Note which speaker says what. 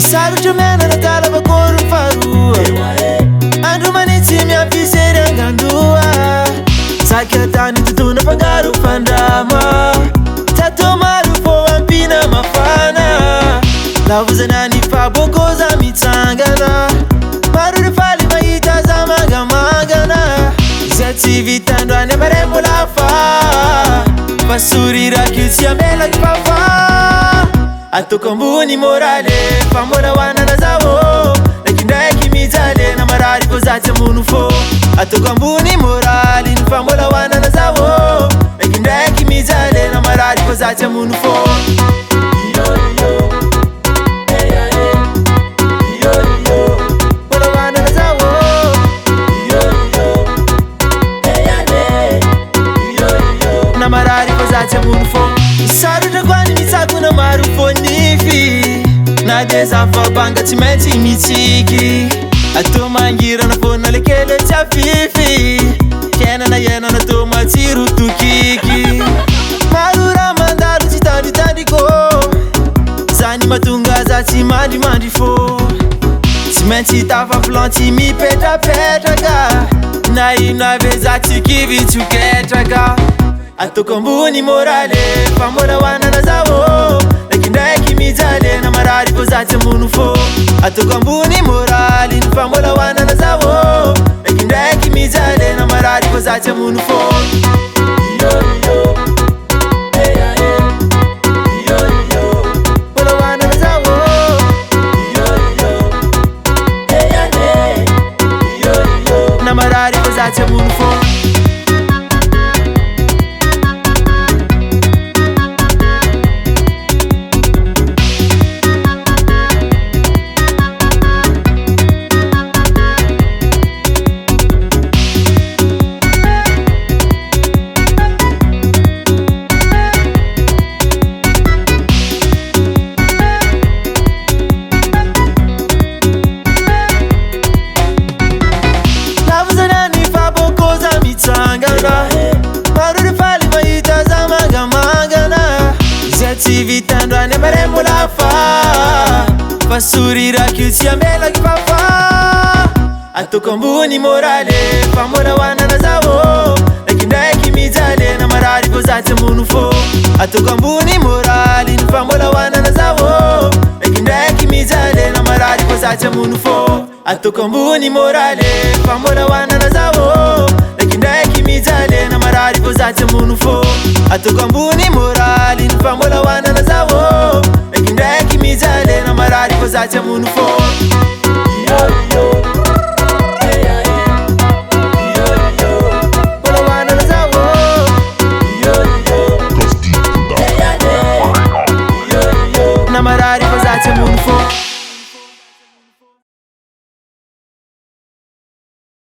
Speaker 1: Sarotra miainana talavakory ny faharoa. Andro manitsy miampy sery angandoha. Saika tany tontolo fangaro fandrama. Tato maro fô ampiana mafana. Lavozana ny faboko za mitsangana. Maro ny faly mahita za mangamangana. Zay tsy vita androany amaray mbola hafa. Fa sorirako io tsy amelako fafa. Ataoko ambony morale fa mbola hoanana zaho. Ndraikindraiky mijaly na marary fô za tsy hamono fô. Ataoko ambony morale fa mbola hoanana zaho. Ndraikindraiky mijaly na marary fô za tsy hamono fô. Mbola hoanana zaho. Na marary fô za tsy hamono fô. Sarotra koa ny mitsakona maro fô nify. Na de za fa banga tsy maintsy mitsiky. Atao mangirana foana le kely tsy afify. Fiainana iainana tô matsiro tokiky. Maro raha mandalo tsy tandritandriko. Zany mahatonga za tsy mandrimandry fô. Tsy maintsy tafafilantsy mipetrapetraka. Na ino avy za tsy kivy tsy ho ketraka. Ataoko ambony morale fa mbola hoanana zaho. Ndraikindraiky mijaly na marary fô za tsy hamono fô. Ataoko ambony morale fa mbola hoanana zaho. Ndraikindraiky mijaly na marary fô za tsy hamono fô. Mbola hoanana zaho. Na marary fô za tsy hamono fô. Lavozana ny faboko za mitsangana. Maro ny faly mahita za mangamangana. Zay tsy vita androany amaray mbola hafa. Fa sorirako io tsy amelako fafa. Ataoko ambony morale fa mbola hoanana zaho. Ndraikindraiky mijaly na marary fô za tsy hamono fô. Ataoko ambony morale fa mbola hoanana zaho. Ndraikindraiky mijaly na marary fô za tsy hamono fô. Ataoko ambony morale fa mbola hoanana zaho. Ndraikindraiky mijaly na marary fô za tsy hamono fô. Ataoko ambony morale fa mbola hoanana zaho. Ndraikindraiky mijaly na marary fô za tsy hamono fô.